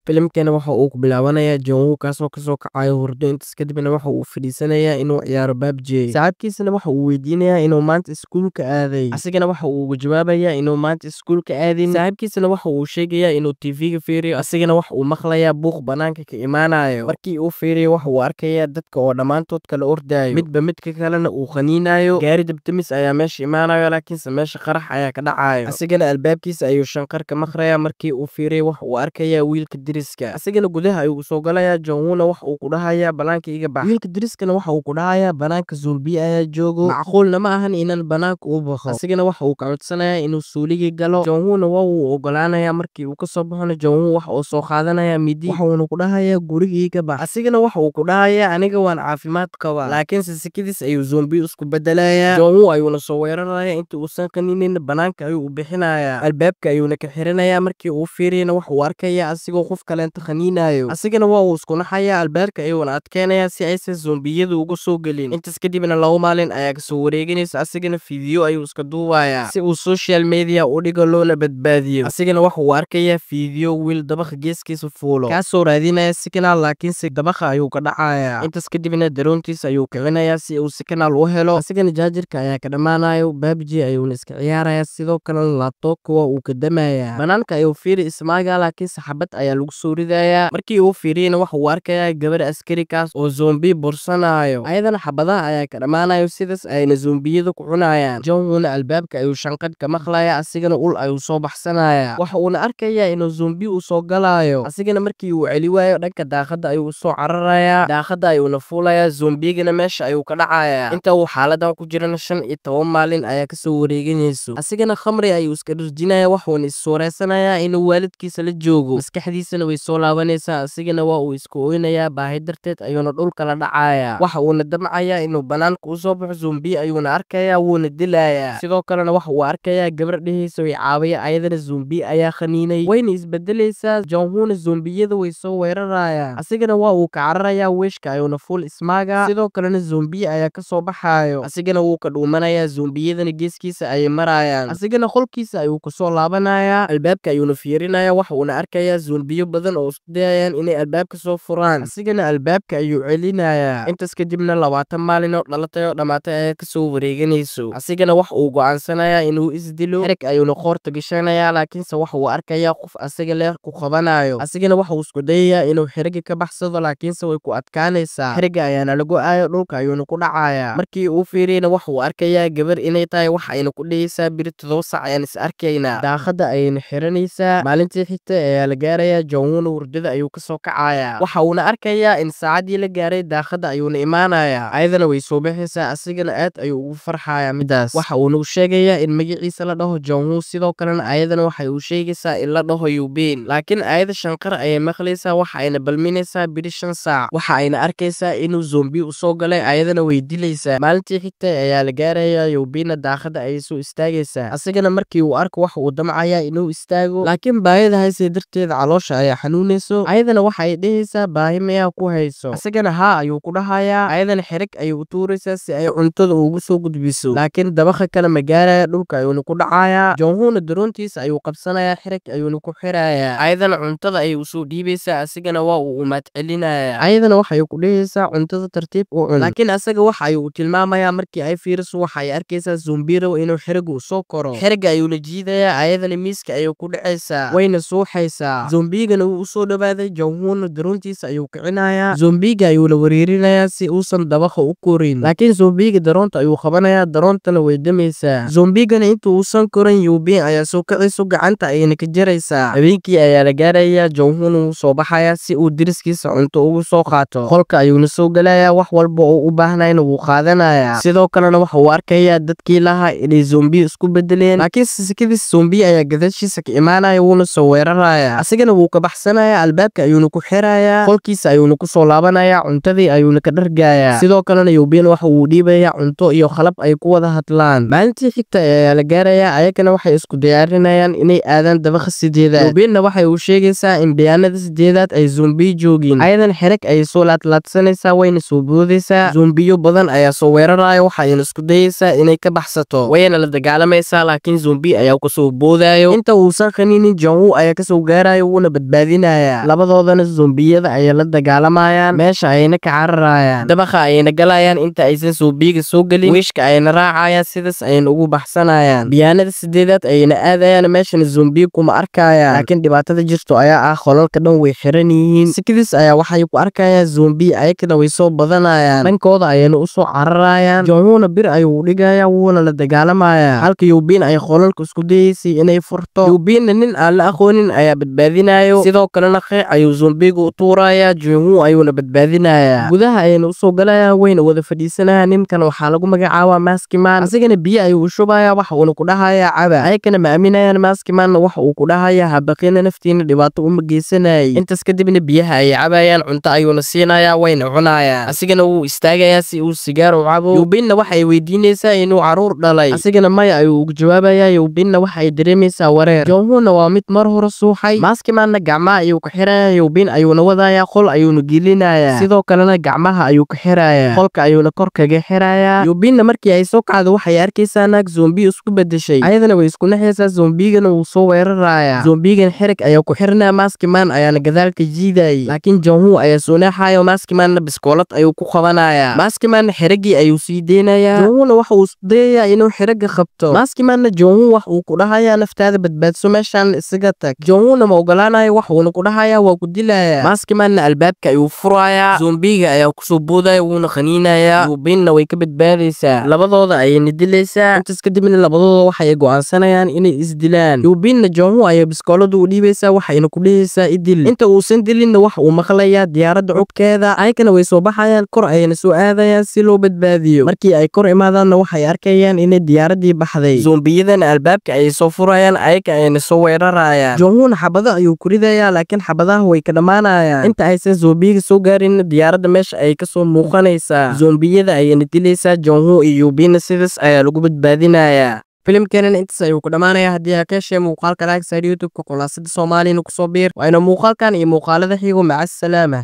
Filimkani waxa uu ku bilaabanayaa John Woo kaasoo kasoo kacayo hurdo. Intaas kadibna waxa uu fadhiisanayaa inuu ciyaaro PUBG. Saaxiibkiisana waxa uu weydiinayaa inuu maanta iskuulka aaday, asigana waxa uu ugu jawaabayaa inuu maanta iskuulka aadin. Saaxiibkiisana waxa uu sheegayaa inuu TV-ga fiiriyo, asigana waxa uu maqlayaa buuq banaanka ka imaanayo. Markii uu fiiriyo waxa uu arkayaa dadka oo dhammaantood kala ordayo, midba midka kalena uu qaniinayo. Gaari dabtamis ayaa meesha imaanayo, laakiinse meesha qarax ayaa ka dhacayo. Asigana albaabkiisa ayuu shanqar ka maqlayaa. Markii uu fiiriyo waxa uu arkayaa wiilka deriska, asigana gudaha ayuu usoo galayaa. John Woo-na waxa uu ku dhahayaa banaanka iga bax. Wiilka deriskana waxa uu ku dhahayaa banaanka zombie ayaa joogo, macquulna ma ahan inaan banaanka u baxo. Asigana waxa uu ka codsanayaa inuu suuliga galo. John Woo-na waa uu ogolaanayaa. Markii uu kasoo baxona John Woo waxa uu soo qaadanayaa midi, waxa uuna ku dhahayaa guriga iga bax. Asigana waxa uu ku dhahayaa aniga waan caafimaad qabaa, laakiinse sikadiis ayuu zombie isku bedelayaa. John Woo ayuuna soo weerarayaa, inta uusan qaniinin banaanka ayuu u bixinayaa, albaabka ayuuna ka xirinayaa. Markii uu fiiriyana waxa uu arkayaa asigoo qof kaleenta qaniinayo, asigana waa uu isku naxayaa, albaabka ayuuna adkeenayaa si aysan zombiyadu uga soo gelin. Intaas kadibna 2 maalin ayaa kasoo wareeganaysa, asigana fiidyo ayuu iska duubayaa si uu social media u dhigo loona badbaadiyo. Asigana waxa uu arkayaa fiidyo wiil dabaqa geeskiisa fuulo kaasoo raadinaya signal, laakiinse dabaqa ayuu ka dhacayaa. Intaas kadibna daroontiisa ayuu kicinayaa si uu signal u helo. Asigana jaajarka ayaa ka dhammaanayo, PUBG ayuuna iska ciyaarayaa, sidoo kalena laptopka waa uu ka damayaa. Banaanka ayuu fiiri ismaagaa, laakiinse xabad ayaa lagu soo ridayaa. Markii uu fiiriyana waxa uu arkayaa gabar askari kaas oo zombie bursanayo, ayadana xabadaha ayaa ka dhammaanayo, sidaas ayna zombiyada ku cunayaan. John Woo-na albaabka ayuu shanqadh ka maqlayaa, asigana ul ayuu soo baxsanayaa. Waxa uuna arkayaa inuu zombie u soo galayo, asigana markii uu celi waayo dhanka daaqadda ayuu usoo cararayaa, daaqadda ayuuna fuulayaa, zombigana meesha ayuu ka dhacayaa. Inta uu xaaladan ku jirana 15 maalin ayaa kasoo wareeganayso. Asigana khamri ayuu iska dhirjinayaa, waxuuna issuureysanayaa inuu waalidkiisa la joogo. Maskaxdiisana way soo laabanaysaa, asigana waa uu isku oynayaa, baahi darteed ayuuna dhulka la dhacayaa. Waxa uuna damcayaa inuu banaanka usoo baxo, zombie ayuuna arkayaa, wuuna dilayaa. Sidoo kalena waxa uu arkayaa gabar dhehaysa way caawiya, ayadana zombie ayaa khaniinay, wayna isbedelaysaa. John Woo-na zombiyada way soo weerarayaan, asigana waa uu ka cararayaa, weeshka ayuuna fuul ismaagaa. Sidoo kalena zombie ayaa kasoo baxaayo, asigana wuu ka dhuumanayaa, zombiyadana geeskiisa ayay marayaan. Asigana qolkiisa ayuu kusoo laabanayaa, albaabka ayuuna fiirinayaa, waxa uuna arkayaa zombiyo badan oo isku dayayaan inay albaabka soo furaan, asigana albaabka ayuu celinayaa. Intaas kadibna 20 maalin oo dhalatay oo dhammaatay ayaa kasoo wareeganayso. Asigana wax uu go'aansanayaa inuu isdilo, xerig ayuuna qoorta gashanayaa, laakiinse waxa uu arkayaa qof asaga leer ku qabanayo. Asigana waxa uu isku dayayaa inuu xeriga ka baxsado, laakiinse way ku adkaanaysaa, xeriga ayaana la go'aayo, dhulka ayuuna ku dhacayaa. Markii uu fiiriyana waxa uu arkayaa gabar inay tahay, wax ayna ku dhehaysaa biri 7 saac ayaan is arkaynaa. Daaqadda ayayna xiranaysaa. Maalintii xigta ayaa la gaarayaa, John Woo-na hurdada ayuu kasoo kacayaa, waxa uuna arkayaa in saacaddii la gaaray, daaqadda ayuuna imaanayaa, ayadana way soo baxaysaa. Asigana aad ayuu ugu farxayaa midaas. Waxa uuna u sheegayaa in magaciisa la dhaho John Woo, sidoo kalena ayadana waxay u sheegaysaa in la dhaho Yubin, laakiin ayada shanqar ayay maqlaysaa, waxa ayna balminaysaa biri 5 saac. Waxa ayna arkaysaa inuu zombie usoo galay, ayadana way dilaysaa. Maalintii xigta ayaa la gaarayaa, Yubinna daaqadda ayay soo istaagaysaa. Asigana markii uu arko waxa uu damcayaa inuu istaago, laakiin baahida haysay darteed caloosha ayaa xanuunayso. Ayadana waxa ay dhehaysaa baahi miyaa ku hayso, asigana haa ayuu ku dhahayaa. Ayadana xerig ayay u tuuraysaa si ay cuntada ugu soo gudbiso, laakiin dabaqa kale ma gaaraya, dhulka ayuuna ku dhacayaa. John Woo-na daroontiisa ayuu qabsanayaa, xerig ayuuna ku xirayaa. Ayadana cuntada ayay usoo dhiibaysaa, asigana waa uu umaad celinayaa. Ayadana waxay ku dhehaysaa cuntada tartiib u cun, laakiin asaga waxa ayuu tilmaamayaa. Markii ay fiiriso waxa ay arkaysaa zombiro inuu xerigu usoo koro, xeriga ayuuna jiidayaa, ayadana miiska ayuu ku dhacaysaa, wayna suuxaysaa. Zombigana wuu usoo dhawaaday, John Woo-na daroontiisa ayuu kicinayaa, zombiga ayuuna wereerinayaa si uusan dabaqa u korin, laakiin zombiga daroonta ayuu qabanayaa, daroontana way damaysaa. Zombigana inta uusan korin Yubin ayaa soo kacayso, gacanta ayayna ka jaraysaa. Habeenkii ayaa la gaarayaa, John Woo-na wuu soo baxayaa si uu deriskiisa cunto ugu soo qaato. Qolka ayuuna soo galayaa, wax walba oo u baahnayna wuu qaadanayaa. Sidoo kalena waxa uu arkayaa dadkii lahaa inay zombie isku bedeleen, laakiin sikadiis zombie ayaa gadaashiisa ka imaanaya, wuuna soo weerarayaa. Asigana wuu ka baxsanayaa, albaabka ayuuna ku xirayaa, qolkiisa ayuuna kusoo laabanayaa, cuntadii ayuuna ka dhargayaa. Sidoo kalena Yubin waxa uu dhiibayaa cunto iyo qalab ay ku wada hadlaan. Maalintii xigta ayaa la gaarayaa, ayagana waxay isku diyaarinayaan inay aadaan dabaqa 8aad. Yubinna waxay u sheegaysaa in biyaanada 8aad ay zombie joogin. Ayadana xerig ayay soo laadlaadsanaysaa, wayna soo boodaysaa. Zombiyo badan ayaa soo weeraraya, waxayna isku dayaysaa inay ka baxsato, wayna la dagaalamaysaa, laakiin zombie ayaa kusoo boodayo. Inta uusan qaniinin John Woo ayaa kasoo gaarayo, wuuna badbaadinayaa. badbaadinayaa. Labadoodana zombiyada ayay la dagaalamayaan, meesha ayayna ka cararayaan, dabaqa ayayna galayaan inta aysan zombiga soo gelin, wiishka ayayna raacayaan, sidaas ayayna ugu baxsanayaan. Biyaanada 8aad ayayna aadayaan, meeshana zombiga kuma arkayaan, laakiin dhibaatada jirto ayaa ah qolalka dhan way xiran yihiin. Sikidis ayaa waxay ku arkayaan zombi, ayakana way soo badanayaan, dhankooda ayayna u soo cararayaan. Jonghuna bir ayuu u dhigayaa, wuuna la dagaalamayaa, halka Yubin ay qolalka isku dayeysay inay furto. Yubinna nin aan la aqoonin ayaa badbaadinayo, sidoo kalena qeec ayuu zombiga u tuurayaa, Jonghu ayuuna badbaadinayaa. Gudaha ayayna usoo galayaan, wayna wada fadhiisanayaan. Ninkan waxaa lagu magacaabaa Maskiman, asigana biyo ayuu u shubayaa, waxa uuna ku dhahayaa caba. Ayakana ma aaminayaan Maskimanna, waxa uu ku dhahayaa habaqina naftiina dhibaato uma geysanayay. Intaas kadibna biyaha ayay cabayaan, cunto ayuuna siinayaa, wayna cunayaan. Asigana wuu istaagayaa si uu sigaar u cabo. Yubinna waxay weydiinaysaa inuu caruur dhalay, asigana maya ayuu ugu jawaabayaa. Yubinna waxay dareemaysaa wareer. Jonghuna waa mid mar hore suuxay. Maskimanna gacmaha ayuu ku xirayaa, Yubin ayuuna wadayaa, qol ayuuna gelinayaa, sidoo kalena gacmaha ayuu ku xirayaa, qolka ayuuna kor kaga xirayaa. Yubinna markii ay soo kacdo waxay arkaysaa naag zombi isku bedeshay, ayadana way isku naxaysaa, zombigana wuu soo weerarayaa. Zombigan xirig ayaa ku xirnaa, Maskiman ayaana gadaalka jiidayay, laakiin Jonghu ayaa soo naaxayo, Maskimanna biskoolad ayuu ku qabanayaa. Maskimanna xirigii ayuu sii deynayaa. Jonghuna waxa uu isku dayayaa inuu xiriga qabto. Maskimanna Jonghu wax uu ku dhahayaa naftaada badbaadso, meeshaan isaga tag. Jonghuna ma ogolaanayo, wax uuna ku dhahayaa waa ku dilayaa. Maskimanna albaabka ayuu furayaa, zombiga ayaa kusoo boodaya, wuuna qaniinayaa. Yubinna way ka badbaadaysaa, labadooda ayayna dilaysaa. Intaas kadibna labadooda waxay go'aansanayaan inay isdilaan. Yubinna Jonghu ayaa biskooladu u dhiibaysaa, waxayna ku dhehaysaa idil. Inta uusan dilinna wax uu maqlayaa diyaaradda codkeeda, ayakana way soo baxayaan, kor ayayna soo aadayaan si loo badbaadiyo. Markii ay kor imaadaanna waxay arkayaan inay diyaaradii baxday. Zombiyadana albaabka ayay soo furayaan, ayaka ayayna soo weerarayaan. Jonghuna xabado ayuu ku ridayaa, laakiin xabadaha way ka dhammaanayaan. Inta aysan zombiga soo gaarinna diyaaradda meesha ayay kasoo muuqanaysaa, zombiyada ayayna dilaysaa. Jonghu iyo Yubinna sidaas ayaa lagu badbaadinayaa. Filimkeenana intaas ayuu ku dhammaanayaa. Haddii aa ka heshay muuqaalka like saar, YouTube-ka Khulaasada Soomaaliyana kusoo biir. Waa inuu muuqaalkan iyo muuqaalada xigo. Maca assalaama.